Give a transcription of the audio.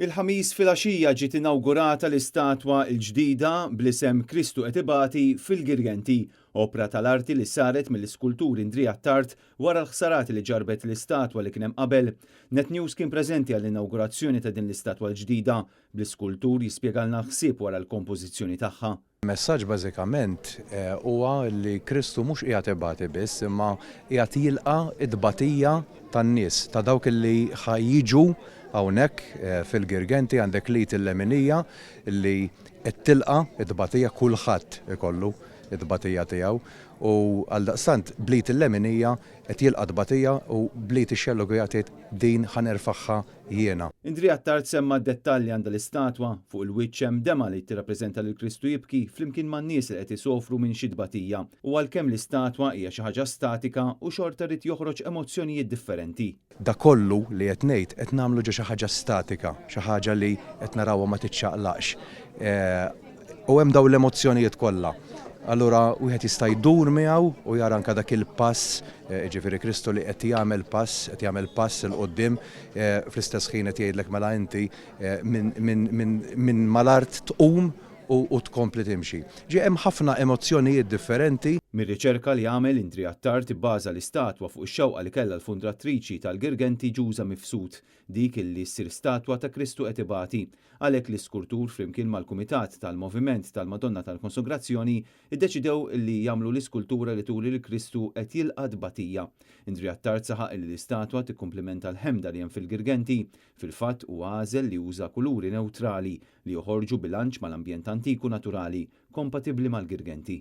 Il-Ħamis filgħaxija ġiet inawgurata l-istatwa l-ġdida bl-isem Kristu qed ibati fil-Girgenti, opra tal-arti li saret mill-iskultur Indri Attard wara l-ħsarat li ġarrbet l-istatwa li kien hemm qabel. Net News kien preżenti għall-inawgurazzjoni ta' din l-istatwa l-ġdida, bl-iskultur jispjegalna l-ħsieb wara l-kompożizzjoni tagħha. Il-messaġġ bażikament huwa li Kristu mhux qiegħed ibati biss imma qiegħed jilqa' t-tbatija tan-nies, ta' dawk li ħa jiġu hawnhekk fil-Girgenti. Għandek l-id il-leminija li qed tilqa' t-tbatija, kulħadd ikollu t-tbatija tiegħu u għaldaqstant bl-id il-leminija qed jilqa' t-tbatija u bl-id ix-xellugija tgħid din ħa nerfagħha jiena. Indri Attard semma d-dettalji li għandha l-istatwa. Fuq il-wiċċ hemm demgħa li tirrappreżenta lil Kristu jibki flimkien man-nies li qed isofru minn xi tbatija. U għalkemm l-istatwa hija xi ħaġa statika u xorta ried joħroġ emozzjonijiet differenti. Dak kollu li qed ngħid qed nagħmlu ġo xi ħaġa statika, xi ħaġa li qed narawha ma tiċċaqlaqx. U hemm dawn l-emozzjonijiet kollha. Allura wieħed jista' jdur miegħu u jara anke dak il-pass, jiġifieri Kristu li qed jagħmel pass, qed jagħmel pass 'il quddiem, fl-istess ħin qed jgħidlek mela inti minn mal-art tqum u tkompli timxi. Ġie hemm ħafna emozzjonijiet differenti. Mir-riċerka li għamel Indri Attard ibbaża l-istatwa fuq ix-xewqa li kellha l-fundratriċi tal-Girgenti Ġuża Mifsud, dik illi ssir statwa ta' Kristu qed ibati. Għalhekk l-iskurtur flimkien mal-Kumitat tal-Moviment tal-Madonna tal-Konsograzzjoni ddeċidew li jagħmlu l-iskultura li turi lil Kristu qed jilqa' tbatija. Indri Attard saħaq illi l-istatwa tikkumplimenta l-ħemda li hemm fil-Girgenti. Fil-fatt huwa għażel li juża kuluri newtrali li joħorġu bilanċ mal-ambjent antik u naturali, kompatibbli mal-Girgenti.